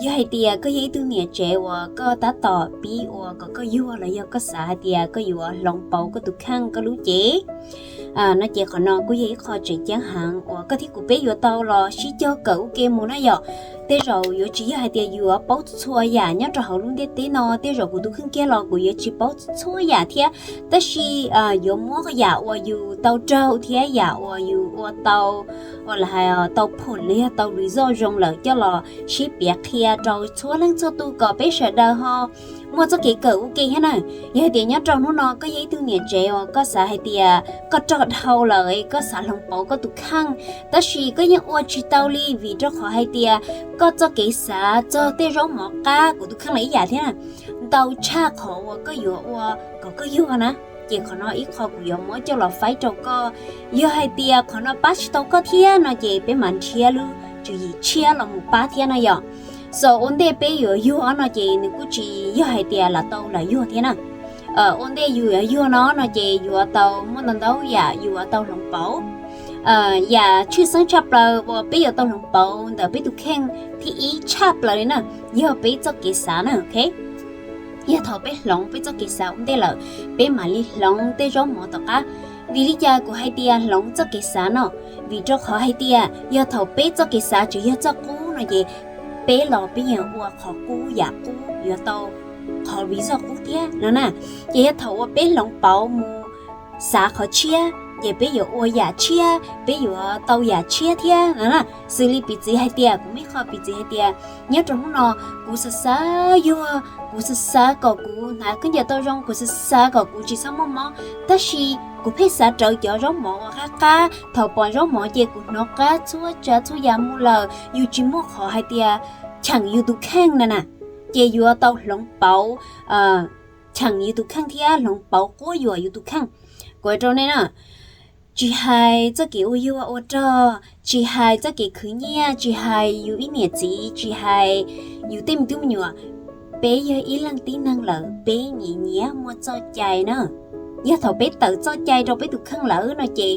Yog hais tias koj yog ib tug niam tsev uas koj tab tom pib uas kom koj yuag los yog koj xav hais tias koj yuav hloov pauv koj tus kheej koj lub cev, no ces qhov no kuj yog ib qho tseem ceeb heev uas koj thiab kuv peb yuav tau los sib cog kawm ua ke mus na yom. Tej zaum yuav tsis yog hais tias yuav paub txhua yam nyob rau hauv lub ntiaj teb no, tej zaum kuv tus kheej kiag los kuv yuav tsis paub txhua yam thiab, tab sis yuav muab yam uas yus tau raug thiab yam uas yus ua tau, uas lawv hais tau phum los yog tau result zoo lawm coj los sib piav qhia rau txhua leej txhua tus kom peb sawv daws ho muaj txoj kev kawm ua ke thiab na. Yog hais tias nyob rau hnub no koj yog ib tug niam tsev uas koj xav hais tias koj rog dhau lawm, koj xav hloov pauv koj tus kheej, tab sis koj yeej ua tsis tau li vim rau qhov hais tias koj txoj kev xav txog tej zaub mov qab kuv tus kheej los ib yam thiab na, ntau tshaj qhov uas koj yuav ua kom koj yuag na. Ces qhov no ib qho kuv yuav muab coj los faib rau koj. Yog hais tias qhov no pab tsis tau koj thiab no ces peb mam nrhiav lub tswv yim tshiab los mus pab thiab no yom. So ua ntej peb yuav yuag no ces nws kuj tsis yog hais tias lam tau lam yuag thiab na. Ua ntej yus yuav yuag no no ces yuav tau muaj ntau ntau yam yuav tau hloov pauv. Yam tshwj xeeb tshaj plaws uas peb yuav tau hloov pauv ntawm peb tus kheej thib ib tshaj plaws li na, yog peb txoj kev xav na, ok. Yog thaum peb hloov peb txoj kev xav ua ntej lawm, peb mam li hloov tej zaub mov tom qab. Vim li cas kuv hais tias hloov txoj kev xav no? Vim rau qhov hais tias yog thaum peb txoj kev xav tseem yog txoj qub no ces peb los peb yeej ua qhov qub yam qub yuav tau qhov result qub thiab no na. Ces yog thaum uas peb hloov pauv mus xav qhov tshiab ces peb yuav ua yam tshiab, peb yuav tau yam tshiab thiab no na. Xws li piv txwv hais tias, kuv muaj ib qho piv txwv hais tias nyob rau hnub no kuv xav xav yuag, kuv xav xav kom kuv hnav khaub ncaws tau zoo, kuv xav xav kom kuv tsis txhob muaj mob, tab sis kuv pheej xav rawv cov zaub mov uas qab qab, thaum pom zaub mov ces kuv hnov qab txhua tsav txhua yam mus lawm, yus tsis muaj qhov hais tias cheem yus tus kheej na na. Ces yuav tau hloov pauv cheem yus tus kheej thiab hloov pauv quab yuam yus tus kheej. Kuv hais rau nej na, tsis hais txoj kev ua yuag ua rog, tsis hais txoj kev khwv nyiaj, tsis hais yus ib niam txiv, tsis hais yus tej me tub me nyuam, peb yog ib leej tib neeg lawm peb nyiam nyiam muaj txoj cai na. Yog thaum peb tawm txoj cai rau peb tus kheej lawm no ces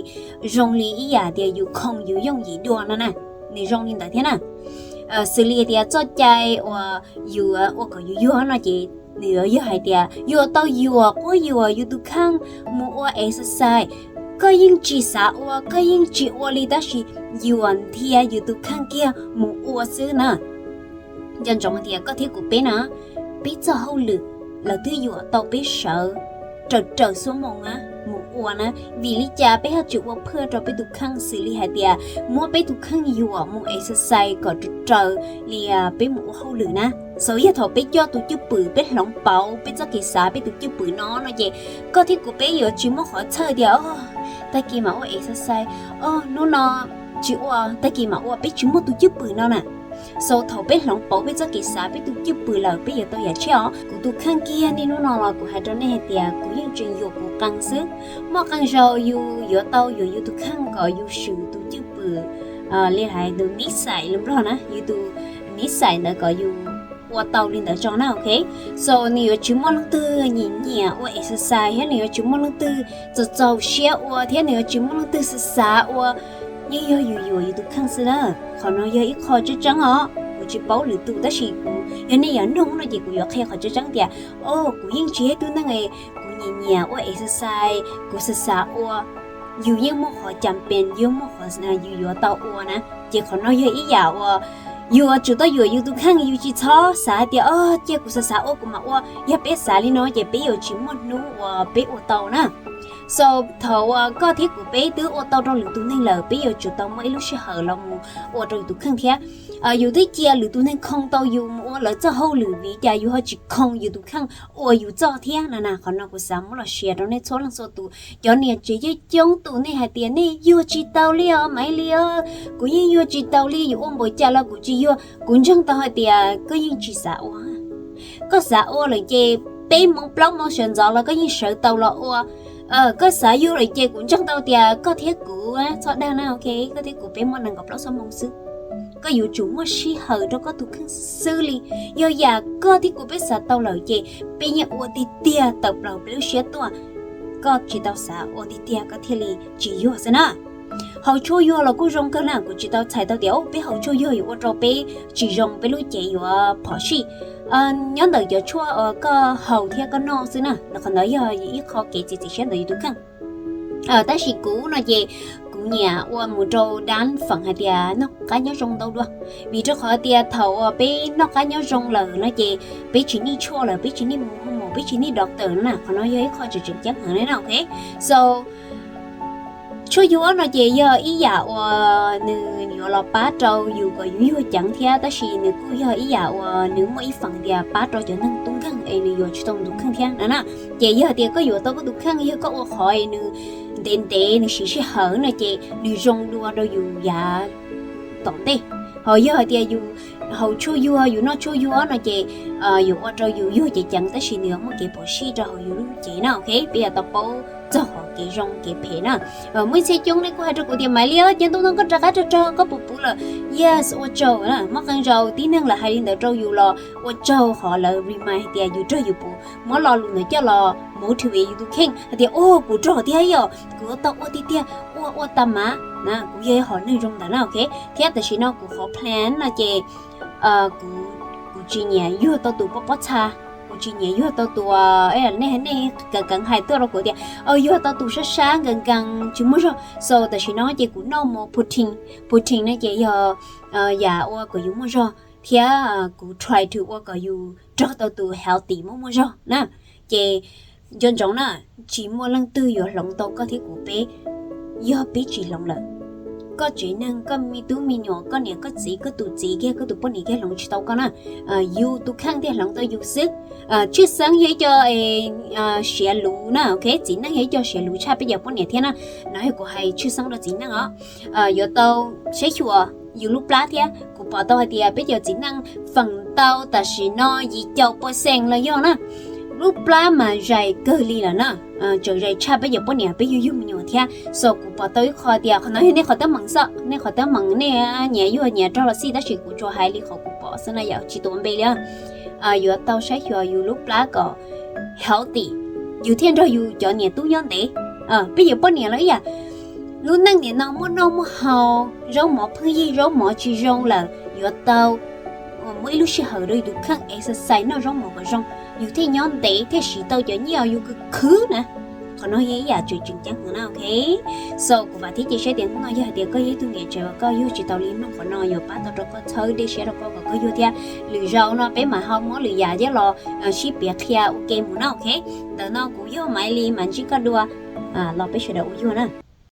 zoo li ib yam tias yus khoom yus yooj yim dua no na, nws zoo li ntawd thiab na. Xws li tias txoj cai uas yus ua kom yus yuag no ces nws yuav yog hais tias yuav tau yuam quab yuam yus tus kheej mus ua exercise. Koj yeej tsis xav ua, koj yeej tsis ua li tab sis yuam nthi yus tus kheej kiag mus ua xwb na. Nco ntsoov tias koj thiab kuv peb na, peb txoj hauj lwm lawv twb yuam tau peb sawv raws raws xuab moos na mus ua na. Vim li cas peb ho tsis ua phaj rau peb tus kheej xws li hais tias muab peb tus kheej yuam mus exercise kom raws raws li peb mus ua hauj lwm na? So yog thaum peb coj tus cwj pwm, peb hloov pauv peb txoj kev xav peb tus cwj pwm no no ces koj thiab kuv peb yuav tsis muaj qhov txhawj tias o, tag kis mam ua exercise, o, hnub no tsis ua, tag kis mam ua, peb tsis muaj tus cwj pwm no na. So thaum peb hloov pauv peb txoj kev xav peb tus cwj pwm lawm peb yuav tau yam tshiab os. Kuv tus kheej kiag niaj hnub no los kuv hais rau nej hais tias kuv yeej tseem yuam kuv qee xwb. Muaj qee zaus yus yuav tau yuam yus tus kheej kom yus swm tus cwj pwm li hais tus nib xais lus Nplog na, yus tus nib xais ntawd kom yus ua tau li ntawd tso na, ok. So nws yuav tsis muaj leej twg nyiam nyiam ua exercise thiab nws yuav tsis muaj leej twg txaus txaus siab ua thiab nws yuav tsis muaj leej twg xav xav ua, yeej yog yus yuam yus tus kheej xwb na. Qhov no yog ib qho tseeb tseeb os, kuv tsis paub lwm tus tab sis kuv yog nej yam nug no ces kuv yuav qhia qhov tseeb tseeb tias o, kuv yeej tsis yog ib tug neeg kuv nyiam nyiam ua exercise, kuv xav xav ua. Yus yeej muaj qhov cam pees, yus muaj qhov yus yuav tau ua na. Ces qhov no yog ib yam uas yus yuav tsum tau yuam yus tus kheej, yus tsis txhob xav hais tias o, cia kuv xav xav ua kuv mam ua. Yog peb xav li no ces peb yuav tsis muaj hnub uas peb ua tau na. So thaum uas koj thiab kuv peb twb ua tau rau lwm tus neeg lawm, peb yuav tsum tau muaj ib lub sij hawm los mus ua rau yus tus kheej thiab. Yus twb cia lwm tus neeg khoo tau yus mus ua lawv txoj hauj lwm, vim cas yus ho tsis khoo yus tus kheej ua yus txoj thiab no na? Qhov no kuv xav muab los share rau nej txhua leej txhua tus. Cov niam tsev coob coob tus nej hais tias nej yuag tsis tau li os Maiv Lis, kuv yeej yuag tsis tau li, yuav ua npaum cas los kuv tsis yuag. Kuv ntseeg tau hais tias koj yeej tsis xav ua. Koj xav ua lawm ces peb moos plaub moos sawv ntxov los koj yeej sawv tau los ua. Koj xav yuag lawm ces kuv ntseeg tau tias koj thiab kuv, txhob dag na, ok, koj thiab kuv peb muaj nees nkaum plaub xuab moos xwb. Koj yuav tsum muaj sij hawm rau koj tus kheej xwb li. Yog yam koj thiab kuv peb xav tau lawm ces peb yeej ua tiag tiag tawm plaws peb lub siab tuaj. Koj tsis tau xav ua tiag tiag koj thiaj li tsis yuag xwb na. Haus tshuaj yuag los kuj zoo kawg na, kuv tsis tau txhais tau tias peb haus tshuaj yuag yuav ua rau peb tsis zoo, peb lub cev yuav phom sij. Nyob ntawm cov tshuaj koj haus thiab koj noj xwb na, qhov ntawd yog ib qho kev txiav txim siab ntawm yus tus kheej. Tab sis kuv no ces kuv nyiam ua mus rau dab feem hais tias noj qab nyob zoo ntau dua, vim rau qhov tias thaum uas peb noj qab nyob zoo lawm no ces peb tsis nij tshuaj lawm, peb tsis nij mus hoo maum, peb tsis nij doctor no na, qhov no yog ib qho tseem tseem ceeb heev li na, ok. So tshuaj yuag no ces yog ib yam uas nws yuav los pab rau yus kom yus yuag ceev thiab, tab sis nws kuj yog ib yam uas nws muaj ib feem tias pab rau cov neeg tub nkeeg es nws yuav tsis tau tus kheej thiab no na. Ces yog hais tias koj yuav tau koj tus kheej, yog koj ua qhov nws ntev ntev nws siv sij hawm no ces nws zoo dua rau yus yav tom ntej. Ho yog hais tias yus haus tshuaj yuag, yus noj tshuaj yuag no ces yuav ua rau yus yuag ceev ceev tab sis nws yuav muaj kev phom sij rau hauv yus lub cev na, ok. Peb yuav tau paub txog qhov kev zoo kev phem na. Muaj ib txhia coob nej kuj hais rau kuv tias Maiv Lis, ces ntu no koj rov qab rog rog koj puas puv lawm? Yes, ua tsaug na, muaj qee zaus tib neeg lawv hais li ntawd rau yus los ua tsaug qhov lawv remind hais tias yus rog yus puv, muab lo lus ntawd coj los motivate yus tus kheej hais tias o kuv rog tiag yom, kuv yuav tau ua tiag tiag, ua ua tas mas na, kuv yog ib hom neeg zoo ntawd na, ok. Thiab tam sim no kuv qhov plan no ces kuv tsis nyiam yuag tau tus pob pob txha, kuv tsis nyiam yuag tau tus, nej nej keev keev hais tuaj rau kuv tias yuag tau tus sab sab nkees nkees tsis muaj zog. So tam sim no ces kuv noj mov protein, protein no ces yog yam ua kom yus muaj zog thiab kuv try to ua kom yus rog tau tus healthy muaj muaj zog na. Ces nco ntsoov na, tsis muaj leej twg yuav hloov tau koj thiab kuv peb yog peb tsis hloov lawm. Koj tsev neeg, koj me tub me nyuam, koj niam koj txiv, koj tus txiv kiag, koj tus poj niam kiag hloov tsis tau koj na. Yus tus kheej thiaj hloov tau yus xwb. Tshwj xeeb yog ib co siav luv na, ok, txiv neej yog ib co siav luv tshaj peb cov poj niam thiab na. No yog kuv hais tshwj xeeb rau txiv neej os. Yuav tau saib xyuas yus lub plab thiab. Kuv pom tau hais tias peb cov txiv neej feem ntau tam sim no yim caum percent los yog na, lub plab mas zais kawg li lawm na. Tseem zais tshaj peb cov poj niam, peb yug yug me nyuam thiab. So kuv pom tau ib qho tias qhov no yog nej qhov teeb meem xwb, nej qhov teeb meem nej nyias yuag nyias rog los xij, tab sis kuv tsuas hais li qhov kuv pom xwb na, yam tsis tuav npe li. Yuav tau saib xyuas yus lub plab kom healthy, yus thiaj nrog yus cov niam tub nyob ntev. Peb cov poj niam los ib yam, lub neej niam no muaj noj muaj haus, zaub mov pheej yig, zaub mov tsis zoo lawm, yuav tau muaj ib lub sij hawm rau yus tus kheej exercise noj zaub mov kom zoo, yus thiaj nyob ntev thiaj siv tau cov nyiaj uas yus khwv khwv na. Qhov no yog ib yam tseem tseem ceeb heev na, ok. So kuv vam thiab cia siab tias hnub no yog hais tias koj yog ib tug niam tsev uas koj yuag tsis tau li mloog qhov no yuav pab tau rau koj, txhawb dej siab rau koj kom koj yuag thiab. Lwm zaus no peb mam ho muab lwm yam coj los sib piav qhia ua ke mus na, ok. Ntawm no kuv yog Maiv Lis, mam ntsib koj dua, los peb sawv daws ua yuag na.